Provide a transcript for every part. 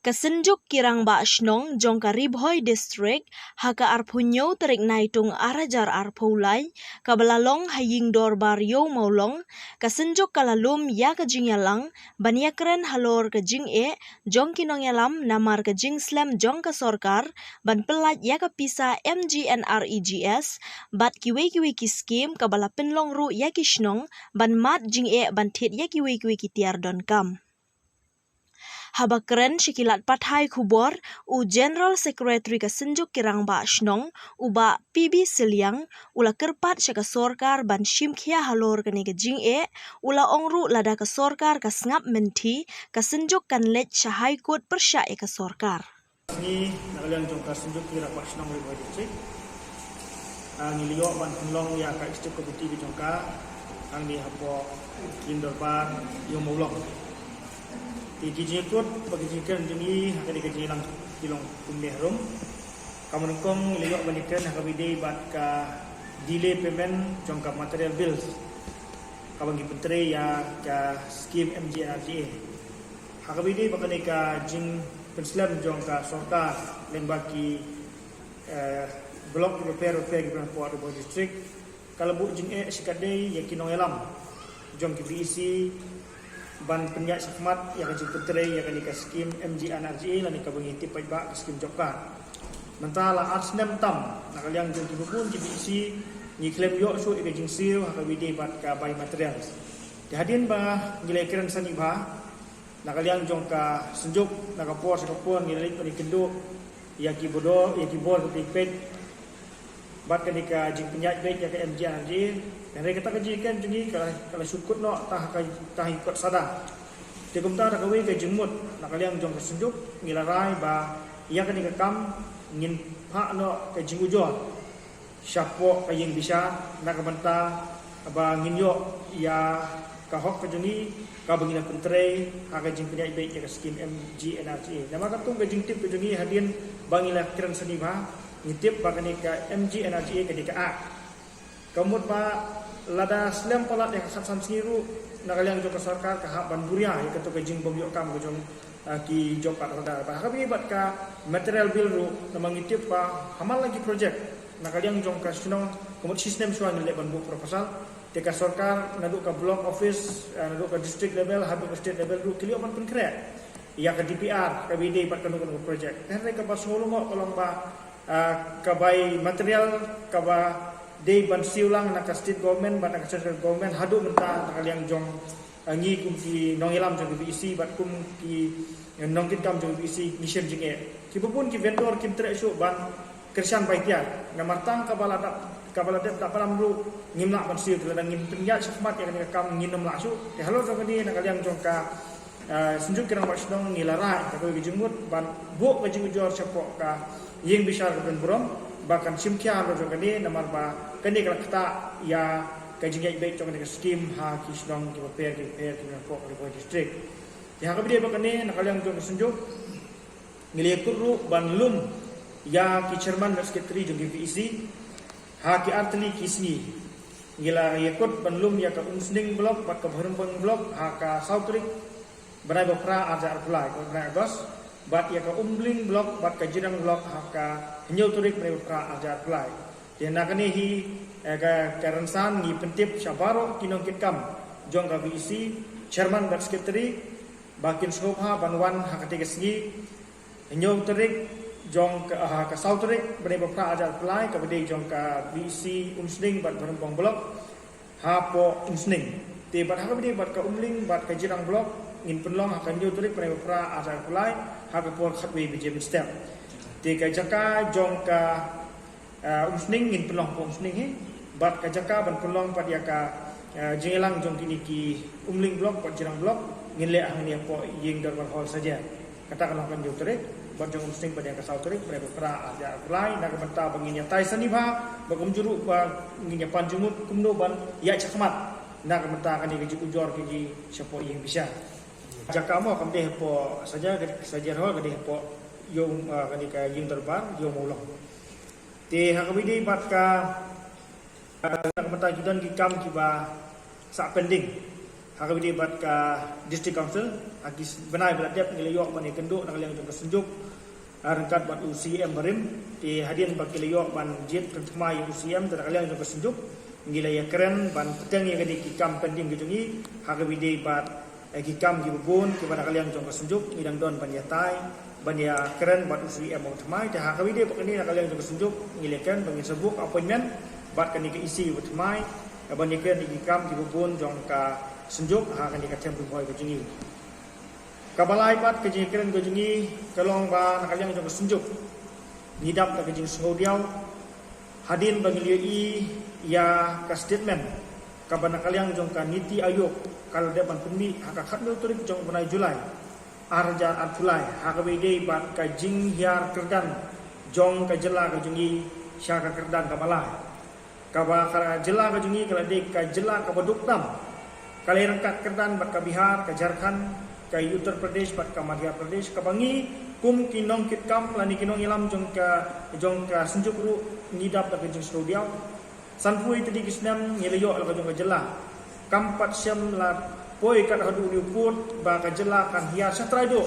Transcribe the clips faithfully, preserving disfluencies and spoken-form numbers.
Ka Synjuk ki Rangbah Shnong jong ka Ri Bhoi District, ha ka arphew hynñiew tarik Naitung ar hajar arphew lai, kaba la long ha Ïing Dorbar Ïew Mawlong, ka Synjuk ka la lum ïa ka jingïalang ban ïakren halor ka jingeh jong ki nongïalam namar ka jingslem jong ka sorkar ban pyllait ïa ka pisa M G N R E G S bad kiwei kiwei ki skim, kaba la pynlong ruh ïa ki shnong ban mad jingeh ban thied ïa kiwei kiwei ki tiar donkam. Haba kren sha ki lad pathai khubor, u General Secretary ka Synjuk ki Rangbah Shnong, u Bah P B Sylliang, u la kyrpad sha ka sorkar ban shim khia halor kane ka jingeh, u la ong ruh lada ka sorkar ka sngap mynthi, ka Synjuk kan leit sha High Court pyrshah ïa ka sorkar. Ngi na ka liang jong ka Synjuk ki Rangbah Shnong Ri Bhoi District, ah, ngi la ïoh ban pynlong ïa ka Executive Committee ka jong ka hangne hapoh Ïing Dorbar Ïew Mawlong. Te ki jingkut bad ki jingkren jong ngi ha kane ka jingïalang ki long kumne harum. Kaba nyngkong ngi la ïoh ban ïakren ha kaba ïadei bad ka delay payment jong ka material bills kaba ngi pyntrei ïa ka skim M G N R G A. Ha kaba ïadei bad kane ka jingpynslem jong ka sorkar lyngba ki, eh, block bapher bapher kiba don hapoh Ri Bhoi District, ka la buh jingeh shikatdei ïa ki nongïalam jong ki V E C ban pynïaid shakhmat ïa ka jingpyntrei ïa kane ka skim M G N R G A lane kaba ngi tip paidbah ka skim job card. Mynta la ar snem tam na ka liang jong kiba bun ki V E C ngi khlem ïoh shuh ïa ka jingsiew ha kaba ïadei bad ka bai materials. Te hadien ba ngi la ïakren sani bha na ka liang jong ka Synjuk, na ka por sha ka por ngi la leit ban ïakynduh ïa ki bor, ïa ki bor kiba peit bad kane ka jingpynïaid beit ïa ka M G N R G A. Hynrei kata ka jingkren jong ngi ka la, ka la shu kut noh tang ha ka, tang ha ki kot sada. Te kumta da kawei ka jingmut na ka liang jong ka Synjuk, ngi la rai ba ïa kane ka kam ngin phah noh ka jingujor shapoh ka ïing bishar na ka bynta ba ngin ïoh ïa ka hok ka jong ngi kaba ngi la pyntrei ha ka jingpynïaid beit ïa ka skim M G N R G A. Namar katkum ka jingtip ka jong ngi hadien ba ngi la kren sani bha, ngi tip ba kane ka M G N R G A ka dei ka act. Ka mut ba lada slem palat ïa ka khatsan sngi ruh na ka liang jong ka sorkar ka hap ban buria ïa kato ka jingbym ïoh kam ka jong, ah, ki job card holder. Bad ha kaba ïadei bad ka material bill ruh, namar ngi tip ba ha man la ki project na ka liang jong ka shnong, ka mut shisnem shuwa ngi la leit ban buh proposal. Te ka sorkar naduh ka block office, ah, naduh ka district level haduh ka state level ruh ki la ïoh ban pynkhreh ïa ka D P R kaba ïadei bad kano kano ka project. Hynrei kaba sngewlyngngoh ka long ba, ah, ka bai material kaba dei ban siew lang na ka state government bad na ka central government haduh mynta na ka liang jong, ah, ngi kum ki nongïalam jong ka V E C bad kum ki nongkitkam jong ka V E C ngi shem jingeh. Kiba bun ki vendor kim treh shuh ban kyrshan bai tiar. Namar tang kaba la dep, kaba la dep dap ram ruh ngim lah ban siew, te lada ngin pynïaid shakhmat ïa kane ka kam ngin ym lah shuh. Te halor jong kane na ka liang jong ka, ah, Synjuk ki Rangbah Shnong ngi la rai da kawei ka jingmut ban buh ka jingujor shapoh ka ïing bishar kaba don burom ba kan shim khia halor jong kane namar ba kane ka la ktah ïa ka jingïaid beit jong kane ka skim ha ki shnong kiba pher kiba pher kiba don hapoh ka Ri Bhoi District. Te ha kaba ïadei bad kane na ka liang jong ka Synjuk ngi la ïakut ruh ban lum ïa ki chairman bad secretary jong ki V E C ha ki artylli ki sngi. Ngi la ïakut ban lum ïa ka Umsning block bad ka Bharumbang block ha ka saw tarik bnai ba phra arhajar arphew lai, ka bnai August, bad ïa ka Umbling block bad ka Jirang block ha ka hynñiew tarik bnai ba phra arhajar arphew lai. Te na kane hi, eh, ka, ka rynsan ngi pyntip sha baroh ki nongkitkam jong ka V E C, chairman bad secretary, ba kin sngewbha ban wan ha katei ka sngi, hynñiew tarik jong ka, ha ka saw tarik bnai ba phra arhajar arphew lai, kaba dei jong ka V E C Umsning bad Bharumbang block hapoh Umsning. Te bad ha kaba ïadei bad ka Umling bad ka Jirang block ngin pynlong ha ka hynñiew tarik bnai ba phra arhajar arphew lai ha ka por khatwei baje mynstep. Te ka jaka jong ka, ah, Umsning ngin pynlong hapoh Umsning hi bad ka jaka ban pynlong pat ïa ka, ah, jingïalang jong kine ki Umling block bad Jirang block ngin leh hangne hapoh Ïing Dorbar Hall saja. Kata ka long ka hynñiew tarik bad jong Umsning pat ïa ka saw tarik bnai ba phra arhajar arphew lai, na ka bynta ba ngin ïatai sani bha, ba kumjuh ruh ba ngin ïa pan jingmut kumno ban ïaid shakhmat na ka bynta kane ka jingujor ka jong ngi shapoh ïing bishar. Jaka mo kam dei hapoh saja, ka saja hall ka dei hapoh ïew, ah, kane ka Ïing Dorbar Ïew Mawlong. Te ha kaba ïadei bad ka, ah, na ka bynta ki don ki kam kiba sah pending. Ha kaba ïadei bad ka District Council, ha ki bnai ba la dep ngi la ïoh ban ïakynduh na ka liang jong ka Synjuk ryngkat bad u C M barim. Te hadien ba ki la ïoh ban jied kynthmai ïa u C M, te na ka liang jong ka Synjuk ngi la ïakren ban bteng ïa kine ki kam pending ki jong ngi ha kaba ïadei bad ki kam kiba bun kiba na ka liang jong ka Synjuk ngi dang don ban ïatai ban ïakren bad u C M uba thymmai. Te ha kaba ïadei bad kane na ka liang jong ka Synjuk ngi la ïakren ba ngin sa book appointment bad kane ka E C uba thymmai ban ïakren ïa ki kam kiba bun jong ka Synjuk ha kane ka term ri-bhoi ka jong ngi. Kaba lai pat ka jingïakren ka jong ngi ka long ba na ka liang jong ka Synjuk ngi dap da ka jingsngewdiaw hadien ba ngi la ïohi ïa ka statement kaba na ka liang jong ka NITI Aayog ka la dep ban pynmih ha ka khatnyiaw tarik jong u bnai July ar hajar arphew lai ha kaba ïadei bad ka jinghiar kyrdan jong ka jylla ka jong ngi sha ka kyrdan kaba lai. Kaba ka jylla ka jong ngi ka la dei ka jylla kaba duk tam. Ka la ïaryngkat kyrdan bad ka Bihar, ka Jharkhand, ka Uttar Pradesh bad ka Madhya Pradesh, kaba ngi kum ki nongkitkam lane ki nongïalam jong ka, jong ka Synjuk ruh ngi dap da ka jingsngewdiaw. Sanphew tylli ki snem ngi la ïoh la ka jong ka jylla. Kam pat shym la poi kat haduh une u pud ba ka jylla kan hiar sha trai duh,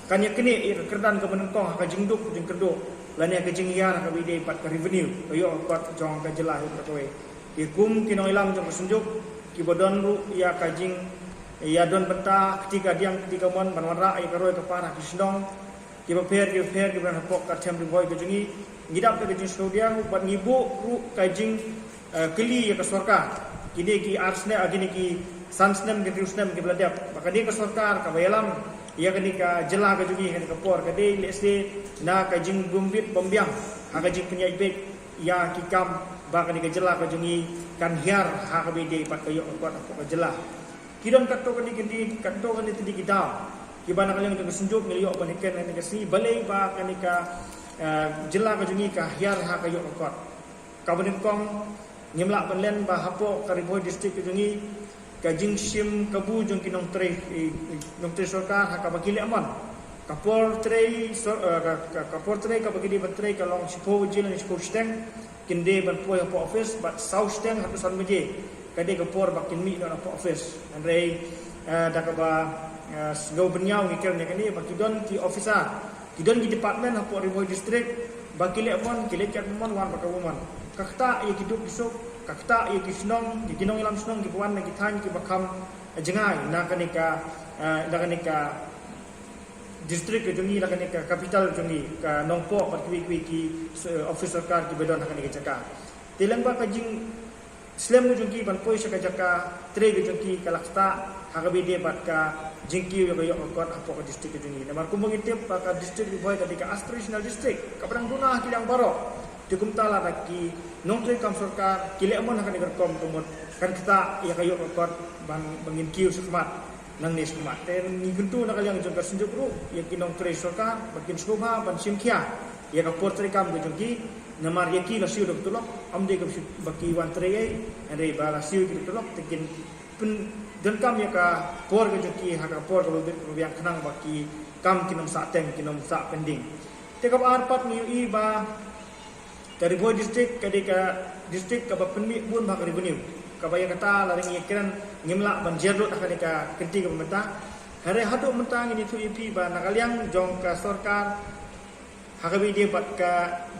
kan ïaknieh ïa ka kyrdan kaba nyngkong ha ka jingduk jingkyrduh lane ha ka jinghiar ha kaba ïadei bad ka revenue ka ïoh ka kot jong ka jylla hi baroh kawei. Ki kum ki nongïalam jong ka Synjuk kiba don ruh ïa ka jing, ïa don bynta kti kadiang kti kamon ban wanrah ïa ka roi ka par ha ki shnong kiba pher kiba pher kiba don hapoh ka term ri-bhoi ka jong ngi. Ngi dap da ka jingsngewdiaw bad ngi buh ruh ka jing, eh, kylli ïa ka sorkar. Kine ki ar snem, ah, kine ki san snem ki hynriew snem kiba la dep, ba ka dei ka sorkar kaba ïalam ïa kane ka jylla ka jong ngi ha kane ka por, ka dei lehse na ka jingbym bit bym biang ha ka jingpynïaid beit ïa ki kam ba kane ka jylla ka jong ngi kan hiar ha kaba ïadei bad ka ïoh ka kot hapoh ka jylla. Ki don katto katne ki, katto katne tylli ki daw kiba na ka liang jong ka Synjuk ngi la ïoh ban ïakren ha kane ka sngi balei ba kane ka, eh, jylla ka jong ngi ka hiar ha ka ïoh ka kot. Kaba nyngkong, ngim lah ban len ba hapoh ka Ri Bhoi District ka jong ngi ka jingshim kabu jong ki nongtrei, eh, nongtrei sorkar ha kaba ki leh mon. Ka por trei sor-, eh, ka, ka, ka por trei kaba ki dei ban trei ka long shiphew baje lane shiphew shiteng kin dei ban poi hapoh office, bad saw shiteng haduh san baje ka dei ka por ba kin mih noh hapoh office. Hynrei, eh, da kaba, eh, sngew bynñiaw ngi kren ïa kane ba ki don ki officer, ki don ki department hapoh Ri Bhoi District ba ki leh mon, ki leh kat mon, wan bad kaba mon. Ka ktah ïa ki duk ki suk, ka ktah ïa ki shnong, ïa ki nongïalam shnong kiba wan na ki thaiñ kiba kham jngai na kane ka, eh, na kane ka district ka jong ngi, na kane ka capital jong ngi, ka Nongpoh bad kiwei kiwei ki, eh, office sorkar kiba don ha kane ka jaka. Te lyngba ka jingslem ka jong ki ban poi sha ka jaka trei ka jong ki ka la ktah ha kaba ïadei bad ka jingkiew ïa ka ïoh ka kot hapoh ka district ka jong ngi. Namar kumba ngi tip ba ka District Ri Bhoi ka dei ka aspirational district kaba dang duna ha ki liang baroh. Te kumta lada ki nongtrei kam sorkar ki leh mon ha kane ka rukom ka mut kan ktah ïa ka ïoh ka kot ban, ban ngin kiew shakhmat nangne shakhmat. Te ngi kyntu na ka liang jong ka Synjuk ruh ïa ki nongtrei sorkar ba kin sngewbha ban shim khia ïa ka por trei kam ka jong ki. Namar ïa ki la siew da ka tulop, ym dei ka ba ki wan trei ei, hynrei ba la siew ki da ka tulop te kin pyndonkam ïa ka por ka jong ki ha ka por kaba biang khnang ba ki kam kin ym sah teng, kin ym sah pending. Te kaba ar pat ngi ïohi ba ka Ri Bhoi District ka dei ka district kaba pynmih bun bha ka revenue. Kaba ïa kata lada ngi ïakren ngim lah ban jer lut ha kane ka kynti kaba mynta. Hynrei haduh mynta ngin ïathuh ïa phi ba na ka liang jong ka sorkar ha kaba ïadei bad ka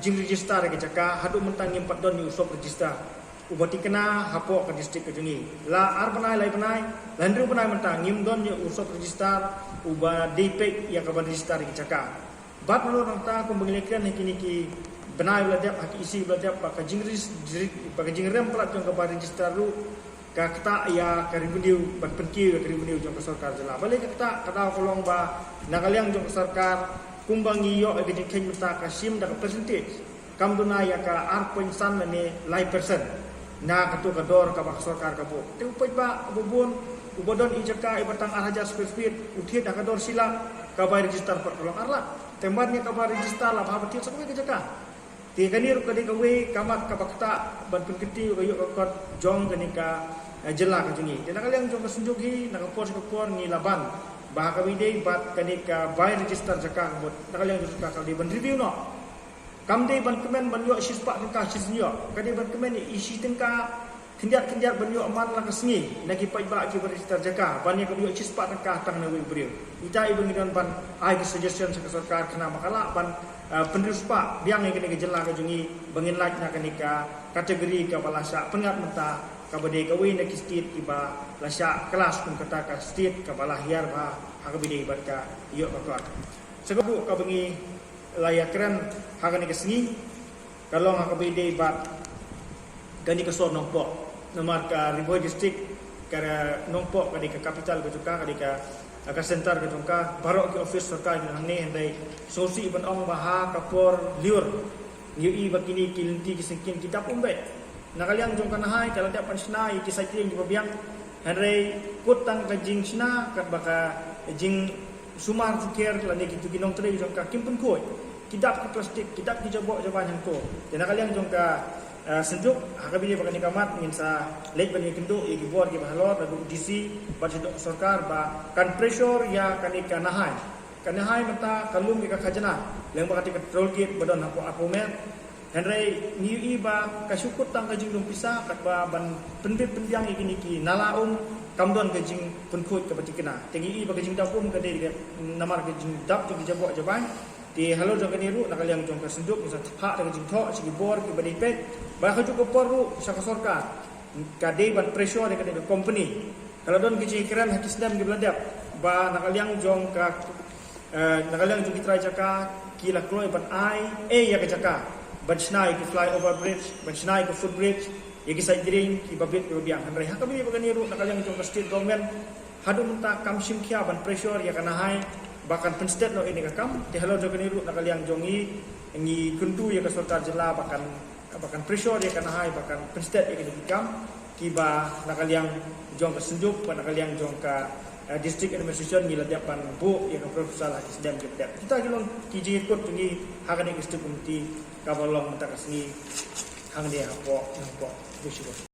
jingregister ïa ka jaka, haduh mynta ngim pat don ïa u sub register uba thikna hapoh ka district ka jong ngi. La ar bnai lai bnai, la hynriew bnai mynta ngim don ïa u sub register uba dei peit ïa kaban register ïa ka jaka. Bad nalor nangta kumba ngi la ïakren ha kine ki bnai ba la dep, ha ki E C ba la dep, ba ka jingris-, jri-, ba ka jingrem palat jong ka bai register ruh ka ktah ïa ka revenue, ban pynkiew ïa ka revenue jong ka sorkar jylla. Balei ka ktah? Ka daw ka long ba na ka liang jong ka sorkar kumba ngi ïoh ïa ka jingkheiñ mynta ka shim da ka percentage. Kam duna ïa ka ar point san lane lai percent na kato ka dor kaba ka sorkar ka buh. Te u paidbah uba bun uba don i jaka iba tang ar hajar square feet, u thied ha ka dor shi lak, ka bai register pat ka long ar lak. Te man ïa ka bai register la bha ba thied sa kawei ka jaka. Te kane ruh ka dei kawei ka mat kaba ktah ban pynkyntiew ïa ka ïoh ka kot jong kane ka, eh, jylla ka jong ngi. Te na ka liang jong ka Synjuk hi, na ka por sha ka por ngi la ban ba ha kaba ïadei bad kane ka bai register jaka ka mut, na ka liang jong ka sorkar ka dei ban review noh. Kam dei ban kmen ban ïoh shispah tyngka shisien ïoh. Ka dei ban kmen ïa i shi tyngka khyndiat khyndiat ban ïoh man la ka sngi na ki paidbah kiba register jaka ban ïa ka ïoh shispah tyngka tang na uwei u briew. Ita i ba ngi don ban ai ki suggestion sha ka sorkar khnang ba ka lah ban, eh, pynriewspah biang ïa kane ka jylla ka jong ngi ba ngin lait na kane ka category kaba la shah pynngat mynta, kaba dei kawei na ki state kiba la shah klas kum kata ka state kaba la hiar bha ha kaba dei bad ka ïoh ka kot. Sa kaba ngi la ïa kren ha kane ka sngi ka long ha kaba dei bad kane ka sor Nongpoh. Namar ka Ri Bhoi District, ka Nongpoh ka dei ka capital ka jong ka, ka dei ka, ka center ka jong ka, baroh ki office sorkar ki hangne, hynrei sngewsih ban ong ba ha ka por lyiur ngi ïohi ba kine ki lynti ki syngkien ki dap um beit. Na ka liang jong ka Nahai ka la dep ban shna ïa ki saitreng kiba biang, hynrei kut tang ka jingshna katba ka jing sumar jukher lane kitu ki nongtrei jong ka kim pynkhuid. Ki dap ki plastik, ki dap ki jaboh jabain hangto. Te na ka liang jong ka, eh, synjuk, ha kaba ïadei bad kane ka mat ngin sa leit ban ïakynduh ïa ki bor kiba halor, naduh D C bad shaduh sorkar ba kan pressure ïa kane ka Nahai. Ka Nahai mynta ka lum ïa ka khajna lyngba kata ka toll gate ba don hapoh Arphew Mer. Hynrei ngi ïohi ba ka shu kut tang ka jingdum pisa katba ban pynbit pynbiang ïa kine ki nala um, kam don ka jingpynkhuid kaba thikna. Te ngi ïohi ba ka jingdap um ka dei ka namar ka jingdap jong ki jaboh jabain. Te halor jong kane ruh na ka liang jong ka synjuk ngin sa phah da ka jingthoh sha ki bor kiba dei peit ba ka juk ka por ruh sha ka sorkar ka dei ban pressure ïa kane ka company. Ka la don ka jingkren ha ki snem kiba la dep ba na ka liang jong ka, eh, na ka liang jong ki trai jaka ki la kloi ban ai, eh, ïa ka jaka ban shna ïa ki flyover bridge, ban shna ïa ki footbridge, ïa ki saitreng kiba bit kiba biang. Hynrei ha kaba ïadei bad kane ruh na ka liang jong ka state government haduh mynta kam shim khia ban pressure ïa ka Nahai ba kan pynsted noh ïa kane ka kam. Te halor jong kane ruh na ka liang jong ngi ngi kyntu ïa ka sorkar jylla ba kan, ba kan pressure ïa ka Nahai ba kan pynsted ïa kane ka kam. Kiba na ka liang jong ka synjuk bad na ka liang jong ka, eh, district administration ngi la dep ban buh ïa ka proposal ha ki snem kiba dep. Kita ki long ki jingkut jong ngi ha kane ka district committee kaba long mynta ka sngi hangne hapoh Nongpoh. Khublei shibun.